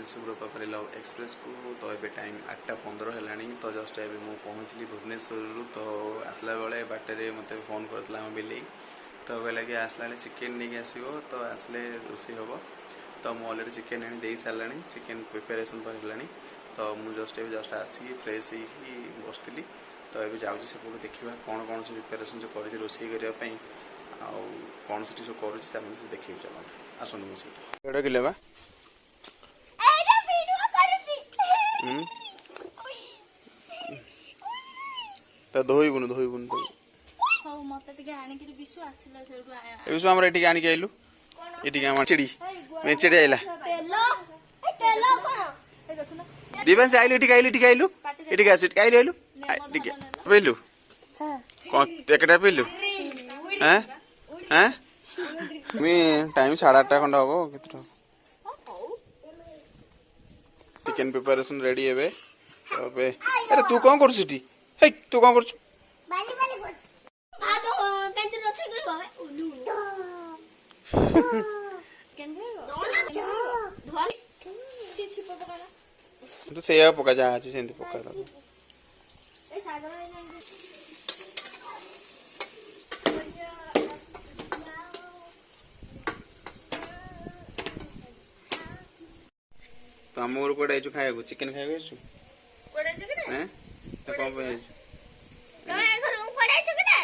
Channel Subrata ପାପାଲି love ଏକ୍ସପ୍ରେସ୍କୁ। ତ ଏବେ time 8:15 ହେଲାଣି। ତ ଜଷ୍ଟ ଏବେ ମୁଁ ପହଞ୍ଚିଲି ଭୁବନେଶ୍ୱରରୁ। ତ ଆସିଲା ବେଳେ ବାଟରେ ମୋତେ ଫୋନ୍ କରିଥିଲା ଆମ ବିଲେଇ। ତ କହିଲା କି ଆସିଲା ବେଳେ ଚିକେନ୍ ନେଇକି ଆସିବ, ତ ଆସିଲେ ରୋଷେଇ ହେବ। ତ ମୁଁ ଅଲରେଡ଼ି ଚିକେନ୍ ଆଣି ଦେଇ ସାରିଲାଣି, ଚିକେନ୍ ପ୍ରିପାରେସନ୍ ହେଲାଣି। ତ ମୁଁ ଜଷ୍ଟ ଏବେ ଜଷ୍ଟ ଆସିକି ଫ୍ରେଶ୍ ହେଇକି ବସିଥିଲି। ତ ଏବେ ଯାଉଛି ସେପଟୁ, ଦେଖିବା କ'ଣ କ'ଣ ସବୁ ପ୍ରିପାରେସନ୍ ସବୁ କରିଛି ରୋଷେଇ କରିବା ପାଇଁ ଆଉ କ'ଣ ସେଠି ସବୁ କରୁଛି। ଚାଲନ୍ତୁ, ସେ ଦେଖିବାକୁ ଚାଲନ୍ତୁ, ଆସନ୍ତୁ ମୋ ସହିତ। 1.5 କିଲୋ ବା। ଏଇଟା ଭିଡିଓ କରୁଛି। ହୁଁ, ତା ଧୋଇବୁନୁ, ଧୋଇବୁନୁ ତାକୁ। ହଉ, ମତେ ଟିକେ ଆଣିକିରି ବିଶୁ ଆସିଲା ସେଇଠୁ ଏବେ ସବୁ ଆମର ଏଠିକି ଆଣିକି ଆଇଲୁ। ଏଠିକି ଆମ ଚିଡ଼ି ମେଞ୍ଚେଡ଼ି ଆଇଲା। ତେଲ, ଏ ତେଲ କଣ? ଏ ଦେଖୁନ। ଦିବାଂଶ, ଆଇଲୁ ଏଠିକି, ଆଇଲୁ ଏଠିକି, ଆଇଲୁ ଏଠିକି, ଆସ ଏଠିକି, ଆଇଲୁ, ଆଇଲୁ ଟିକେ ପିଇଲୁ। କଣ ଏକେଟା ପିଇଲୁ? ଆଁ ଆଁ ମୁଇଁ ଟାଇମ୍ 8:30 ଖଣ୍ଡେ ହବ। କେତେଟା ହବ? ଚିକେନ ପ୍ରିପାରେସନ ରେଡି ଏବେ। ତ ଏବେ ଆରେ, ତୁ କଣ କରୁଛୁ ଏଠି? ହେଇ, ତୁ କଣ କରୁଛୁ? ବାଲି ବାଲି କରୁଛି। ଭାତ କେମିତି ରୋଷେଇ କରିବ? କେମିତି ଧରି। ଛି ଛି, ପକାନା। ତୁ ସେଇଆ ପକା, ଯାହା ଅଛି ସେମିତି ପକା ତାକୁ। ଏ ସାଧାରଣ। ତ ଆମ ଘରୁ କୁଆଡେ ଆଇଛୁ ଖାଇବାକୁ? ଚିକେନ ଖାଇବାକୁ ଆସିଛୁ? କୁଆଡେ ଆଇଛୁ କି ରେ? ଏଁ, ତ କଣ ପାଇଁ ଆଇଛୁ? ତମେ ଘରକୁ କୁଆଡେ ଆଇଛୁ କି ରେ?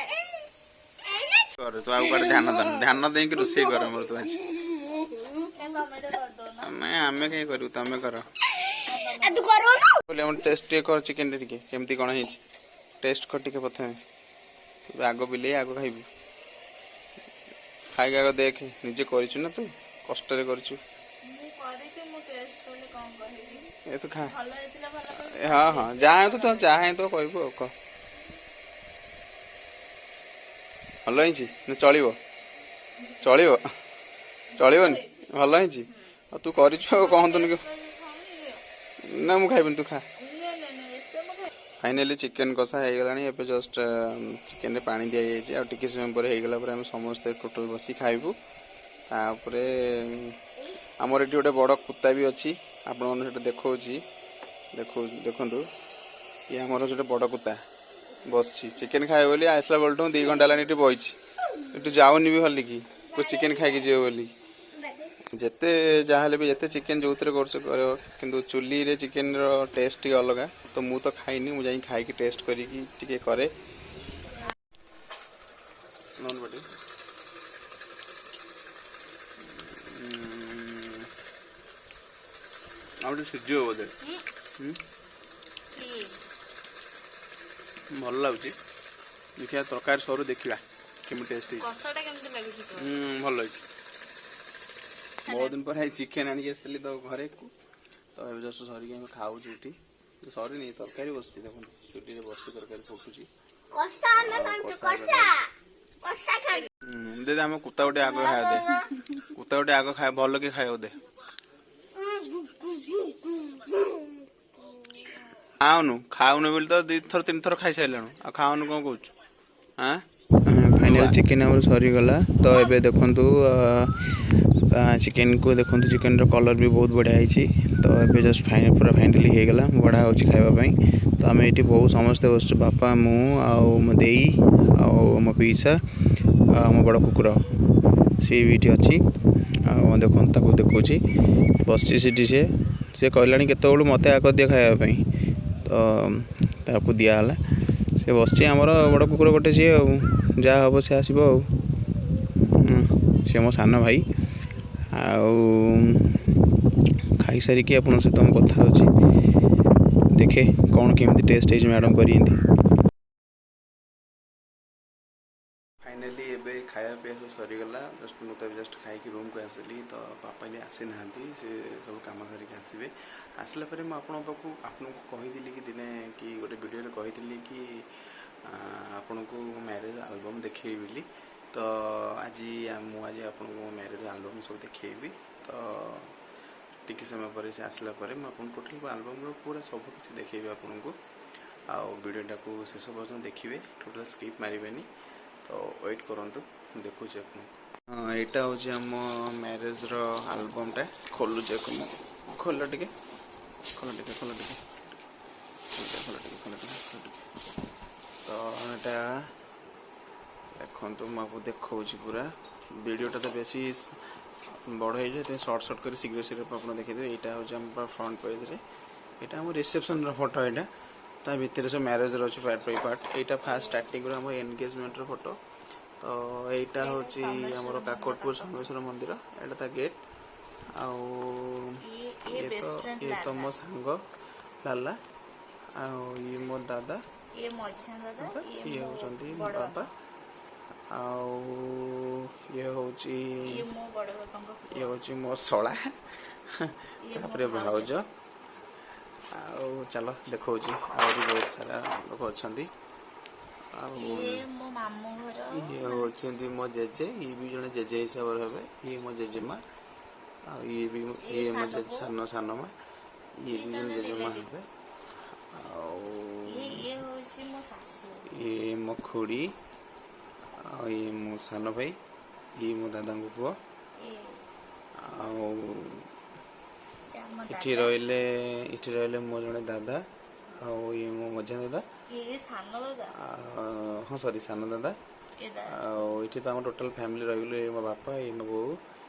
କର ତୁ, ଆଉ କୁଆଡେ ଧ୍ୟାନ ଦେ, ଧ୍ୟାନ ଦେଇକି ରୋଷେଇ କର ଆମର ତୁ ଆଜି। କାଇଁ, ତମେ ଟିକେ କରିଦଉନ। ଆମେ ଆମେ କାହିଁ କରିବୁ? ତମେ କର। ତୁ କରୁନୁ। ବୋଲି ଆମର ଟେଷ୍ଟ ଟିକେ କର ଚିକେନ ଟିକେ, କେମିତି କଣ ହେଇଛି ଟେଷ୍ଟ କର ଟିକେ ପ୍ରଥମେ। ତୁ ଆଗ ବିଲେଇ, ଆଗ ଖାଇବୁ। ଖାଇକି ଆଗ ଦେଖେ। ନିଜେ କରିଛୁ ନା, ତୁ କଷ୍ଟରେ କରିଛୁ। ମୁଁ କରିଛି, ମୁଁ ଟେଷ୍ଟ କଲେ କଣ କହିବି? ଏ ତୁ ଖା। ଭଲ ହେଇଥିଲା ଭଲ କହିବି। ଏ ହଁ, ଯାହା ତ ଯାହା ତ କହିବୁ ଆଉ କହ। ଭଲ ହେଇଛି ନା ଚଳିବ? ଚଳିବ, ଚଳିବନି, ଭଲ ହେଇଛି। ଆଉ ତୁ କରିଛୁ ଆଉ କହନ୍ତୁନି କି। ନା, ମୁଁ ଖାଇବିନି, ତୁ ଖା। ନା ନା ନା, ଏତେ ମୁଁ ଖାଇ ଫାଇନାଲି ଚିକେନ୍ କଷା ହେଇଗଲାଣି। ଏବେ ଜଷ୍ଟ ଚିକେନରେ ପାଣି ଦିଆଯାଇଛି। ଆଉ ଟିକେ ସମୟ ପରେ ହେଇଗଲା ପରେ ଆମେ ସମସ୍ତେ ଟୋଟାଲ ବସି ଖାଇବୁ। ତାପରେ ଆମର ଏଠି ଗୋଟେ ବଡ଼ କୁତା ବି ଅଛି, ଆପଣମାନଙ୍କୁ ସେଟା ଦେଖାଉଛି। ଦେଖନ୍ତୁ, ଇଏ ଆମର ଗୋଟେ ବଡ଼ କୁତା ବସିଛି ଚିକେନ୍ ଖାଇବ ବୋଲି। ଆସିଲା ବେଳଠୁ 2 ଘଣ୍ଟା ହେଲାଣି ଏଠି ବଇଛି, ଏଠୁ ଯାଉନି ବି ହଲିକି, ଚିକେନ୍ ଖାଇକି ଯିବ ବୋଲି। ଯେତେ ଯାହା ହେଲେ ବି, ଯେତେ ଚିକେନ୍ ଯୋଉଥିରେ କରୁଛ କର, କିନ୍ତୁ ଚୁଲିରେ ଚିକେନର ଟେଷ୍ଟ ଟିକେ ଅଲଗା। ତ ମୁଁ ତ ଖାଇନି, ମୁଁ ଯାଇକି ଖାଇକି ଟେଷ୍ଟ କରିକି ଟିକେ କରେ। ନନ୍ ବଟି ଆଉ ଟିକେ ସିଝିବ ବୋଧେ। ହୁଁ, ଭଲ ଲାଗୁଛି। ଦେଖିବା, ତରକାରୀ ସରୁ, ଦେଖିବା କେମିତି ଟେଷ୍ଟ ହେଇଛି। କଷାଟା କେମିତି ଲାଗୁଛି କୁହ? ହୁଁ, ଭଲ ହେଇଛି। ବହୁତ ଦିନ ପରେ ଚିକେନ ଆଣିକି ଆସିଥିଲି ତ ଘରେକୁ। ତ ଏବେ ଜଷ୍ଟ ସରିକି ଆମେ ଖାଉଛୁ ଏଠି। ସରିନି, ତରକାରୀ ବସିଛି। ଦେଖନ୍ତୁ, ଚୁଲିରେ ବସି ତରକାରୀ ଫୁଟୁଛି। କଷା ଆମେ ଖାଉଛୁ। କଷା। କଷା, କଷା ଖାଉଛୁ। ହୁଁ, ଦେ ଦେ, ଆମ କୁତା ଗୋଟେ ଆଗ ଖାଇବା ଦେ। କୁତା ଗୋଟେ ଆଗ ଖାଇବା, ଭଲ କି ଖାଇବାକୁ ଦେ। ଖାଉନୁ, ଖାଉନୁ ବୋଲି ତ 2 ଥର 3 ଥର ଖାଇସାରିଲାଣୁ। ଆଉ ଖାଉନୁ କଣ କହୁଛୁ? ଆଁ ଫାଇନାଲ ଚିକେନ ଆମର ସରିଗଲା। ତ ଏବେ ଦେଖନ୍ତୁ, ଚିକେନକୁ ଦେଖନ୍ତୁ, ଚିକେନର କଲର୍ ବି ବହୁତ ବଢ଼ିଆ ହେଇଛି। ତ ଏବେ ଜଷ୍ଟ ଫାଇନାଲ, ପୁରା ଫାଇନାଲି ହେଇଗଲା, ବଢ଼ା ହେଉଛି ଖାଇବା ପାଇଁ। ତ ଆମେ ଏଇଠି ବହୁତ ସମସ୍ତେ ବସିଛୁ, ବାପା, ମୁଁ ଆଉ ମୋ ଦେଇ ଆଉ ମୋ ପିଇସା ଆଉ ଆମ ବଡ଼ କୁକୁର, ସିଏ ବି ଏଇଠି ଅଛି। ଆଉ ଦେଖନ୍ତୁ, ତାକୁ ଦେଖାଉଛି, ବସିଛି ସେଠି ସିଏ। ସିଏ କହିଲାଣି କେତେବେଳୁ, ମୋତେ ଆଗ ଦିଅ ଖାଇବା ପାଇଁ। ତ ତାକୁ ଦିଆହେଲା, ସେ ବସିଛି। ଆମର ବଡ଼ କୁକୁର ଗୋଟେ ସିଏ, ଆଉ ଯାହା ହେବ ସେ ଆସିବ। ଆଉ ସିଏ ମୋ ସାନ ଭାଇ। ଆଉ ଖାଇସାରିକି ଆପଣଙ୍କ ସହିତ ମୁଁ କଥା ହେଉଛି, ଦେଖେ କ'ଣ କେମିତି ଟେଷ୍ଟ ହେଇଛି ମ୍ୟାଡ଼ାମ୍ କରିଛନ୍ତି। ଫାଇନାଲି ଏବେ ଖାଇବା ପିଇବା ସବୁ ସରିଗଲା। ଜଷ୍ଟ ମୁଁ ତ ଏବେ ଜଷ୍ଟ ଖାଇକି ରୁମ୍କୁ ଆସିଲି। ତ ବାପା ବି ଆସିନାହାନ୍ତି, ସେ ସବୁ କାମ ସାରିକି ଆସିବେ। ଆସିଲା ପରେ ମୁଁ ଆପଣଙ୍କ ପାଖକୁ, ଆପଣଙ୍କୁ କହିଥିଲି କି ଦିନେ କି ଗୋଟେ ଭିଡ଼ିଓରେ କହିଥିଲି କି ଆପଣଙ୍କୁ ମ୍ୟାରେଜ୍ ଆଲବମ୍ ଦେଖେଇବି ବୋଲି। ତ ଆଜି ମୁଁ ଆଜି ଆପଣଙ୍କୁ ମୋ ମ୍ୟାରେଜ୍ ଆଲବମ୍ ସବୁ ଦେଖେଇବି। ତ ଟିକେ ସମୟ ପରେ, ସେ ଆସିଲା ପରେ ମୁଁ ଆପଣଙ୍କୁ ଟୋଟାଲ୍ ଆଲବମ୍ର ପୁରା ସବୁ କିଛି ଦେଖେଇବି ଆପଣଙ୍କୁ। ଆଉ ଭିଡ଼ିଓଟାକୁ ଶେଷ ପର୍ଯ୍ୟନ୍ତ ଦେଖିବେ, ଟୋଟାଲ୍ ସ୍କିପ୍ ମାରିବେନି। ତ ୱେଟ୍ କରନ୍ତୁ, ମୁଁ ଦେଖୁଛି ଆପଣଙ୍କୁ। ହଁ, ଏଇଟା ହେଉଛି ଆମ ମ୍ୟାରେଜ୍ର ଆଲବମ୍ଟା। ଖୋଲୁଛି ଆକୁ ମୁଁ। ଖୋଲ ଟିକେ, ଖୋଲ ଟିକେ, ଖୋଲ ଟିକେ, ଖୋଲ ଟିକେ, ଖୋଲ ଟିକେ, ଖୋଲ ଟିକେ। ତ ଏଇଟା ଦେଖନ୍ତୁ, ମୁଁ ଆପଣଙ୍କୁ ଦେଖାଉଛି ପୁରା। ଭିଡ଼ିଓଟା ତ ବେଶୀ ବଡ଼ ହେଇଯିବ, ସେଥିପାଇଁ ସର୍ଟ ସର୍ଟ କରି ଶୀଘ୍ର ଶୀଘ୍ର ଆପଣ ଦେଖିଦେବେ। ଏଇଟା ହେଉଛି ଆମ ଫ୍ରଣ୍ଟ ପେଜ୍ରେ, ଏଇଟା ଆମ ରିସେପସନ୍ର ଫଟୋ। ଏଇଟା ତା ଭିତରେ ସବୁ ମ୍ୟାରେଜ୍ର ଅଛି ପାର୍ଟ ବାଇ ପାର୍ଟ। ଏଇଟା ଫାଷ୍ଟ ଷ୍ଟାର୍ଟିଂରୁ ଆମ ଏନଗେଜମେଣ୍ଟର ଫଟୋ। ତ ଏଇଟା ହେଉଛି ଆମର କାକଟପୁର ସମଲେଶ୍ୱର ମନ୍ଦିର, ଏଇଟା ତା ଗେଟ୍। ଆଉ ଇଏ ଇଏ ଇଏ ତ ବେଷ୍ଟ ଫ୍ରେଣ୍ଡ ଇଏ ତ ମୋ ସାଙ୍ଗ ଲାଲା, ଆଉ ଇଏ ମୋ ଦାଦା। ଇଏ ମଝିଆ ଦାଦା। ଇଏ ଇଏ ମୋ ହେଉଛନ୍ତି ମୋ ବଡ଼ ବାପା। ବାପା। ଆଉ ଇଏ ହେଉଛି ଇଏ ମୋ ବଡ଼ ବାପାଙ୍କ ଇଏ ପୁଅ। ହେଉଛି ମୋ ଶଳା। ଇଏ ମୋ ତାପରେ ଭାଉଜ। ଭାଉଜ। ଆଉ ଚାଲ ଦେଖଉଛି, ଆହୁରି ବହୁତ ସାରା ଲୋକ ଅଛନ୍ତି। ଆଉ ଇଏ ମୋ ମାମୁଁ ଘର। ଇଏ ହେଉଛନ୍ତି ମୋ ଜେଜେ, ଇଏ ବି ଜଣେ ଜେଜେ ହିସାବରେ ହେବେ। ଇଏ ମୋ ଜେଜେମା, ଆଉ ଇଏ ବି ଇଏ ଇଏ ମୋ ସାନ ବୋଉ। ସାନ ସାନ ମା। ଇଏ ଇଏ ବି ଜଣେ ଜଣେ ଜେଜେମା relative। ହେବେ। ଆଉ ଇଏ ଇଏ ହଉଛି ମୋ ଶାଶୁ। ଇଏ ମୋ ଖୁଡ଼ି, ଆଉ ଇଏ ମୋ ସାନ ଭାଇ, ଇଏ ମୋ ଦାଦାଙ୍କ ପୁଅ। ଇଏ ଆଉ ଇଏ ଆମ ଏଠି ଦାଦା। ରହିଲେ, ଏଠି ରହିଲେ ମୋ ଜଣେ ଦାଦା, ଆଉ ଇଏ ମୋ ମଝିଆ ଦାଦା। ଇଏ ସାନ ଦାଦା। ଆଉ ହଁ, ସରି, ସାନ ଦାଦା। ଏ ଦାଦା। ଆଉ ଏଠି ତ ଆମ ଟୋଟାଲ ଫ୍ୟାମିଲି ରହିଗଲେ। ଇଏ ମୋ ବାପା, ଇଏ ମୋ ବୋଉ,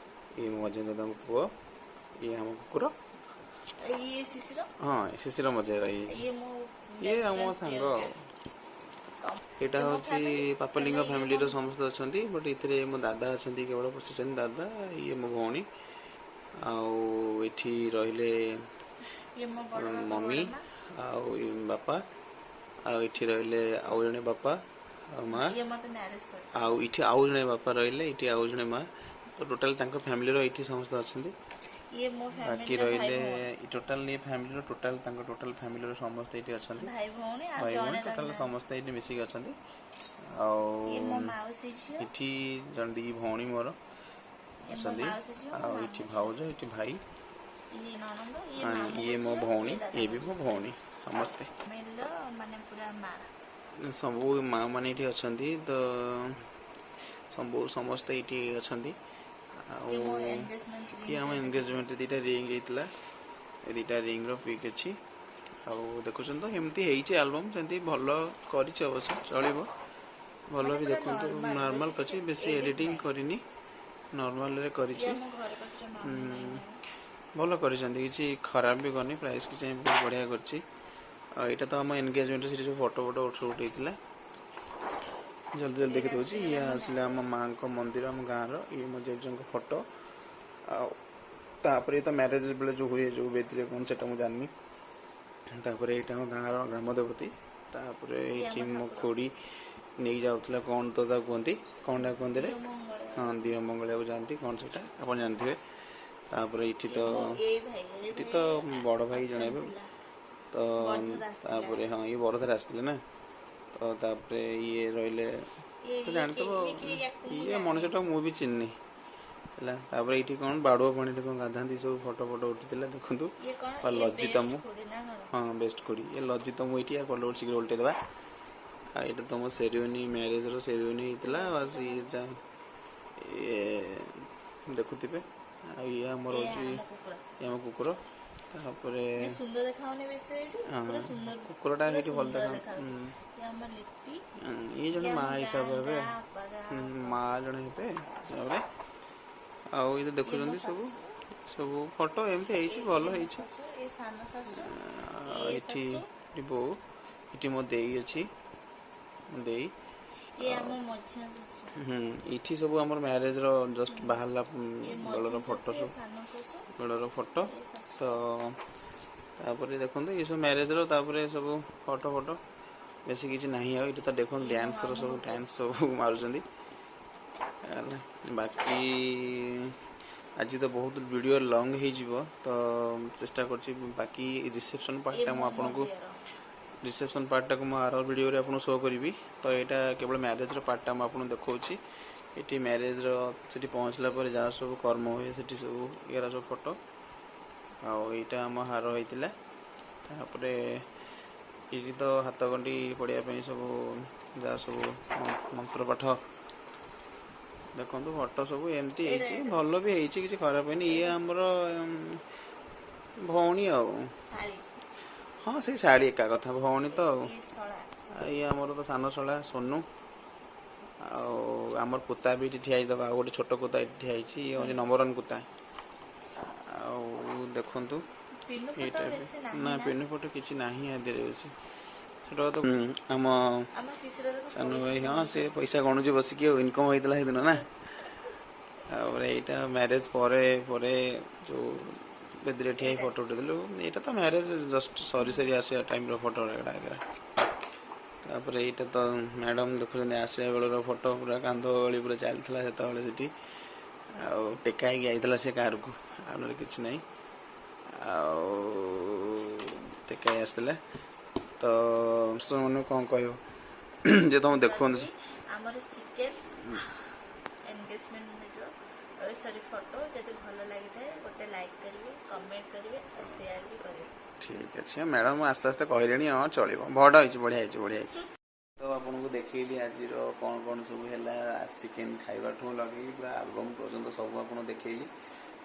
ଇଏ ମୋ ମଝିଆ ଦାଦାଙ୍କ ପୁଅ, ଇଏ ଆମ କୁକୁର। ଇଏ ଶିଶିର। ହଁ, ଶିଶିର ମଝିଆ ରହିଯାଇଛି। ଇଏ ମୋ ଇଏ ବେଷ୍ଟ ଆମ ଫ୍ରେଣ୍ଡ ସାଙ୍ଗ। ପ୍ରିୟଙ୍କା। ଏଇଟା ଏ ମୋ ହେଉଛି ଫ୍ୟାମିଲି। ପାପଲିଙ୍ଗ ହେଲା ଇଏ ଫ୍ୟାମିଲିର ମୋ ସମସ୍ତେ ଅଛନ୍ତି, ବଟ୍ ଏଥିରେ ମୋ ଦାଦା ଅଛନ୍ତି, କେବଳ ବସିଛନ୍ତି ଦାଦା। ଇଏ ମୋ ଭଉଣୀ। ଆଉ ଏଠି ରହିଲେ ଇଏ ମୋ ବଡ଼ ବାପା, ମମି ବଡ଼ ମା। ଆଉ ଇଏ ବାପା, ଆଉ ଏଠି ରହିଲେ ଆଉ ଜଣେ ବାପା ଆଉ ମା। ଇଏ ମତେ ମ୍ୟାରେଜ କରି ଆଉ ଏଠି ଆଉ ଜଣେ ବାପା ରହିଲେ, ଏଠି ଆଉ ଜଣେ ମା। ତ ଟୋଟାଲ ତାଙ୍କ ଫ୍ୟାମିଲିର ଏଇଠି ସମସ୍ତେ ଅଛନ୍ତି। ଇଏ ମୋ ବାକି ଫ୍ୟାମିଲିର ଭାଇ ରହିଲେ ଭଉଣୀ। ଟୋଟାଲ ଇଏ ଫ୍ୟାମିଲିର ଟୋଟାଲ, ତାଙ୍କ ଟୋଟାଲ ଫ୍ୟାମିଲିର ସମସ୍ତେ ଏଇଠି ଅଛନ୍ତି। ଭାଇ ଭଉଣୀ ଆଉ ଭାଇ ଭଉଣୀ ଜଣେ ଟୋଟାଲ ରହିନାହାନ୍ତି। ସମସ୍ତେ ଏଇଠି ମିଶିକି ଅଛନ୍ତି। ଆଉ ଇଏ ମୋ ମାଉସୀ ଝିଅ। ଏଠି ଜଣେ ଦି ଭଉଣୀ ମୋର ଇଏ ମୋ ଅଛନ୍ତି। ମାଉସୀ ଝିଅ, ମୋ ଆଉ ଏଠି ମାମୁଁ ଝିଅ। ଭାଉଜ, ଏଠି ଭାଇ। ଇଏ ନଣନ୍ଦ, ଇଏ ମାମୁଁଙ୍କ ଇଏ ମୋ ଝିଅ, ଭଉଣୀ। ଇଏ ଇଏ ଦାଦାଙ୍କ ବି ମୋ ଝିଅ। ଭଉଣୀ ସମସ୍ତେ। ଫ୍ୟାମିଲିର ମାନେ ପୁରା ମା। ସବୁ ମା ମାନେ ଏଇଠି ଅଛନ୍ତି। ତ ସବୁ ସମସ୍ତେ ଏଇଠି ଅଛନ୍ତି। ଆଉ ଇଏ ମୋ ଏନଗେଜମେଣ୍ଟ ଇଏ ଆମ ରିଙ୍ଗଟା। ଏନଗେଜମେଣ୍ଟ ଦିଟା ରିଙ୍ଗ ହେଇଥିଲା, ଏ ଦିଟା ରିଙ୍ଗର ପିକ୍ ଅଛି। ଆଉ ଦେଖୁଛନ୍ତି ତ, ଏମିତି ହେଇଛି ଆଲବମ୍। ସେମିତି ଭଲ କରିଛି ଅବଶ୍ୟ, ଚଳିବ ଭଲ ମାନେ ବି। ପୁରା ଦେଖନ୍ତୁ, ନର୍ମାଲ, ନର୍ମାଲ ବେଶୀ କରିଛି, କିଛି ବେଶୀ ଏଡିଟ ଏଡିଟିଂ ନାହିଁ। କରିନି, ନର୍ମାଲରେ ଇଏ କରିଛି। ଆମ ଘର ପାଖରେ ମାମୁଁ ମାଇଁ ଜଣେ। ଭଲ କରିଛନ୍ତି, କିଛି ଖରାପ ବି କରିନି। ପ୍ରାଇସ୍ କିଛି ବହୁତ ବଢ଼ିଆ କରିଛି। ଆଉ ଏଇଟା ତ ଆମ ଏନଗେଜମେଣ୍ଟ, ସେଠି ସବୁ ଫଟୋ ଫଟୋ ଉଠେଇଥିଲା। ଜଲ୍ଦି ଜଲ୍ଦି ଏଇଟା ଦେଖିଦେଉଛି। ଆସିଗଲା ଇଏ ମୋ ଆସିଲା ଆମ ମ୍ୟାରେଜ। ମାଙ୍କ ମନ୍ଦିର, ଆମ ଗାଁର। ଇଏ ମୋ ଜେଜେଙ୍କ ଫଟୋ। ଆଉ ତାପରେ ତ ମ୍ୟାରେଜ ବେଳେ ଯେଉଁ ହୁଏ, ଯେଉଁ ବେଦିରେ କ'ଣ ସେଟା ମୁଁ ଜାଣିନି। ତାପରେ ଏଇଟା ଆମ ଗାଁର ଗ୍ରାମ ଦେବତୀ। ତାପରେ ଇଏ ଏଇଠି ଆମ ମୋ ଠାକୁର। ଖୁଡ଼ି ନେଇ ଯାଉଥିଲା, କ'ଣ ତ ତାକୁ କୁହନ୍ତି, କ'ଣଟା କୁହନ୍ତି ରେ? ଦିଅ ମଙ୍ଗଳ। ହଁ, ଦିଅ ମଙ୍ଗଳିଆକୁ ଯାଆନ୍ତି, କ'ଣ ସେଇଟା ଆପଣ ଜାଣିଥିବେ। ତାପରେ ଏଇଠି ଇଏ ତ ମୋ ଏଇ ଭାଇ, ଏଇ ଏଠି ଭାଇ ତ ବଡ଼ ଭାଇ ଜଣେ absent ହେବେ। ଥିଲା। ତ ବର୍ଦ୍ଧାରେ ଆସିଥିଲା। ତାପରେ ହଁ, ଇଏ ବରଧାରେ ଆସିଥିଲେ ନା। ତ ତାପରେ ଇଏ ରହିଲେ ଇଏ ତ ଇଏ ଜାଣିଥିବ। କିଏ, ଇଏ କିଏ, ୟାକୁ ମୁଁ ଇଏ ଜାଣିନି। ମଣିଷଟା ମୁଁ ବି ଚିହ୍ନିନି ହେଲା। ତାପରେ ଏଇଠି କ'ଣ ବାଡୁଅ ପାଣିରେ କ'ଣ ଗାଧାନ୍ତି, ସବୁ ଫଟୋ ଫଟୋ ଉଠିଥିଲା ଦେଖନ୍ତୁ। ଇଏ କ'ଣ? ଆଉ ଇଏ ଲଜ୍ଜିତ ବେଷ୍ଟ ମୁଁ। ଖୁଡ଼ି ନା କ'ଣ? ହଁ, ବେଷ୍ଟ ଖୁଡ଼ି ଇଏ। ଲଜ୍ଜିତ ମୁଁ ଏଇଠି। ଆଉ କଲର ଶୀଘ୍ର ଓଲଟେଇ ଦେବା। ଆଉ ଏଇଟା ତ ମୋ ସେରିମନି, ମ୍ୟାରେଜର ସେରିମନି ହେଇଥିଲା। ବାସ୍, ଇଏ ଯା ଇଏ ଦେଖୁଥିବେ। ଆଉ ଇଏ ଆମର ଇଏ ହେଉଛି ଆମ କୁକୁର। ଇଏ ଆମ କୁକୁର। ତାପରେ ଇଏ ସୁନ୍ଦର ଦେଖାଉନି ବେଶୀ ଏଇଠି? ହଁ, ପୁରା ସୁନ୍ଦର। କୁକୁରଟା ପୁରା ସେଇଠି ଭଲ ସୁନ୍ଦର ଦେଖା ଦେଖାଯାଉଛି। ଇଏ ଆମ ଲିପି। ଇଏ ଜଣେ ଇଏ ମା ଆମ ଗାଁ ହିସାବରେ ହେବେ। ଗାଁ ଆପା, ଗାଁ ଆପା। ମା ଜଣେ ହେବେ ହିସାବରେ। ଆଉ ଇଏ ତ ଇଏ ମୋ ଦେଖୁଛନ୍ତି ସବୁ। ଶାଶୁ। ସବୁ ଫଟୋ ଏମିତି ହେଇଛି, ଇଏ ଭଲ ଇଏ ମୋ ହେଇଛି। ଶାଶୁ, ଇଏ ସାନ ଶାଶୁ, ଆଉ ଇଏ ଏଠି ଶାଶୁ। ଏଠି ବୋଉ, ଏଠି ମୋ ଦେଇ ଅଛି, ମୋ ଦେଇ। ଇଏ ଆମ ମଝିଆ ଶାଶୁ। ହୁଁ, ଏଇଠି ସବୁ ଆମର ମ୍ୟାରେଜର ଜଷ୍ଟ ବାହାରିଲା ଇଏ ବେଳର ମଝିଆ ଫଟୋ ଶାଶୁ, ଇଏ ସବୁ ସାନ ଶାଶୁ, ବେଳର ଫଟୋ। ଇଏ ଶାଶୁ। ତ ତାପରେ ଦେଖନ୍ତୁ, ଏସବୁ ମ୍ୟାରେଜର ତାପରେ ସବୁ ଫଟୋ ଫଟୋ, ବେଶୀ କିଛି ନାହିଁ। ଆଉ ଏଇଠି ତ ଦେଖନ୍ତୁ ଇଏ ମୋ ଡ୍ୟାନ୍ସର ସବୁ ମାମୁଁଙ୍କ ପୁଅ। ଡ୍ୟାନ୍ସ ସବୁ ମାରୁଛନ୍ତି। ହେଲା, ବାକି ଆଜି ତ ବହୁତ ଭିଡ଼ିଓ ଲଙ୍ଗ ହେଇଯିବ, ତ ଚେଷ୍ଟା କରୁଛି ବାକି ରିସେପସନ୍ ଇଏ ପାର୍ଟଟା ମୁଁ ମୋ ମୋ ଆପଣଙ୍କୁ ଦିଅର। ରିସେପସନ୍ ପାର୍ଟଟାକୁ ମୁଁ ଆର ଭିଡ଼ିଓରେ ଆପଣଙ୍କୁ ଶୋ କରିବି। ତ ଏଇଟା କେବଳ ମ୍ୟାରେଜର ପାର୍ଟଟା ମୁଁ ଆପଣଙ୍କୁ ଦେଖାଉଛି। ଏଠି ମ୍ୟାରେଜର ସେଠି ପହଞ୍ଚିଲା ପରେ ଯାହା ସବୁ କର୍ମ ହୁଏ, ସେଠି ସବୁ ଏରା ସବୁ ଫଟୋ। ଆଉ ଏଇଟା ଆମ ହାର ହେଇଥିଲା। ତାପରେ ଏଇଠି ତ ହାତଗଣ୍ଠି ପଡ଼ିବା ପାଇଁ ସବୁ ଯାହା ସବୁ ମନ୍ତ୍ର ପାଠ। ଦେଖନ୍ତୁ, ଫଟୋ ସବୁ ଏମିତି ଏଇଟା ହେଇଛି। ଏଇଟା ଭଲ ବି ହେଇଛି, କିଛି ଖରାପ ହେଇନି। ଇଏ ଏଇଟା ଆମର ଭଉଣୀ ଆଉ। ଶାଳୀ। ହଁ, ସେଇ ଶାଳୀ ଏକା କଥା, ଭଉଣୀ ତ ଆଉ। ଇଏ ଶଳା। ଆଉ ଇଏ ଆମର ତ ସାନ ଶଳା ସୋନୁ। ଆଉ ଆମର କୁତା ବି ଏଠି ଠିଆ ହେଇଥିବ। ଆଉ ଗୋଟେ ଛୋଟ କୁତା ଏଠି ଠିଆ ହେଇଛି। ଇଏ ହେଉଛି ନମ୍ବର ୱାନ୍ କୁତା। ଆଉ ଦେଖନ୍ତୁ। ପିନୁ ଫଟୋ ଏଇଟା ବି ବେଶୀ ନାହିଁ। ନା। ନା। ପିନୁ ଫଟୋ କିଛି ନାହିଁ ଆ ଦେହରେ ବେଶୀ। ସେଟା ତ ଆମ ଆମ ଶିଶିର ଦେଖ। ସାନ ପଇସା ଭାଇ, ହଁ। ଗଣୁଛି। ସେ ପଇସା ଗଣୁଛି ବସିକି ଆଉ। ଇନକମ୍ ହେଇଥିଲା ସେଦିନ ନା। ତାପରେ ଏଇଟା ମ୍ୟାରେଜ ପରେ ପରେ ଯୋଉ ବେଦିରେ ଠିଆ ହେଇ ଫଟୋ ଉଠେଇଥିଲୁ। ଏଇଟା ତ ମ୍ୟାରେଜ ଜଷ୍ଟ ସରି ସରି ଆସିବା ଟାଇମର ଫଟୋ ଏଗୁଡ଼ା ଏଗୁଡ଼ା। ତାପରେ ଏଇଟା ତ ମ୍ୟାଡମ ଦେଖୁଛନ୍ତି, ଆସିବା ବେଳର ଫଟୋ। ପୁରା କାନ୍ଧ ଗଳି ପୁରା ଚାଲିଥିଲା ସେତେବେଳେ ସେଠି। ଆଉ ଟେକା ହେଇକି ଯାଇଥିଲା ସେ କାରକୁ, ଆଉ ନହେଲେ କିଛି ନାହିଁ। ଆଉ ଟେକା ହେଇ ଆସିଥିଲା। ତ ସେମାନେ କ'ଣ କହିବ ଯେ ତମ ଦେଖନ୍ତୁ। ଯଦି ଆମର ଚିକେନ ଏନଗେଜମେଣ୍ଟ ଭିଡ଼ିଓ, ସରି, ଫଟୋ ଯଦି ଭଲ ଲାଗିଥାଏ, ଗୋଟେ ଲାଇକ୍ କରିବେ, କମେଣ୍ଟ କରିବେ ଆଉ ସେୟାର ବି କରିବେ। ଠିକ ଅଛି ମ୍ୟାଡ଼ାମ, ମୁଁ ଆସ୍ତେ ଆସ୍ତେ କହିଲେଣି। ହଁ, ଚଳିବ। ଭଲ ହେଇଛି, ବଢ଼ିଆ ହେଇଛି, ବଢ଼ିଆ ହେଇଛି। ତ ଆପଣଙ୍କୁ ଦେଖେଇଲି ଆଜିର କ'ଣ କ'ଣ ସବୁ ହେଲା। ଚିକେନ୍ ଖାଇବାଠୁ ଲଗେଇକି ପୁରା ଆଲବମ୍ ପର୍ଯ୍ୟନ୍ତ ସବୁ ଆପଣଙ୍କୁ ଦେଖେଇଲି।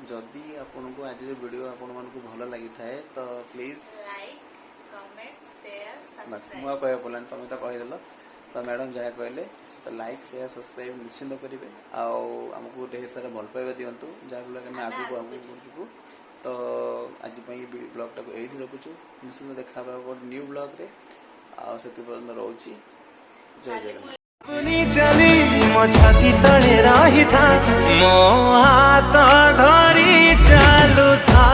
ଯଦି ଆପଣଙ୍କୁ ଆଜିର ଭିଡ଼ିଓ ଆପଣମାନଙ୍କୁ ଭଲ ଲାଗିଥାଏ, ତ ପ୍ଲିଜ୍ ଲାଇକ୍, କମେଣ୍ଟ, ସେୟାର, ବାସ୍, ମୁଁ ସବସ୍କ୍ରାଇବ୍। ଆଉ କହିବାକୁ ପଡ଼ିଲାନି, ତମେ ତ କହିଦେଲ। ତ ମ୍ୟାଡ଼ାମ୍ ଯାହା କହିଲେ, ତ ଲାଇକ୍, ସେୟାର, ସବସ୍କ୍ରାଇବ୍ ନିଶ୍ଚିନ୍ତ କରିବେ ଆଉ ଆମକୁ ଢେର ସାରା ଭଲ ପାଇବା ଦିଅନ୍ତୁ, ଯାହାଫଳରେ ଆମେ ଆମେ ଆଗକୁ ଆଗକୁ ଆଗକୁ ଯିବୁ। ତ ଆଜି ପାଇଁ ବ୍ଲଗ୍ଟାକୁ ଏଇଠି ରଖୁଛୁ। ନିଶ୍ଚିନ୍ତ ଦେଖା ହେବ ଗୋଟେ ନ୍ୟୁ ବ୍ଲଗ୍ରେ। ଆଉ ସେଥି ପର୍ଯ୍ୟନ୍ତ ରହୁଛି। ଜୟ ଜଗନ୍ନାଥ। ବୁଲି ଚାଲି ମୋ ଛାତି ତଳେ ରହିଥା, ମୋ ହାତ ଧରି ଚାଲୁଥା।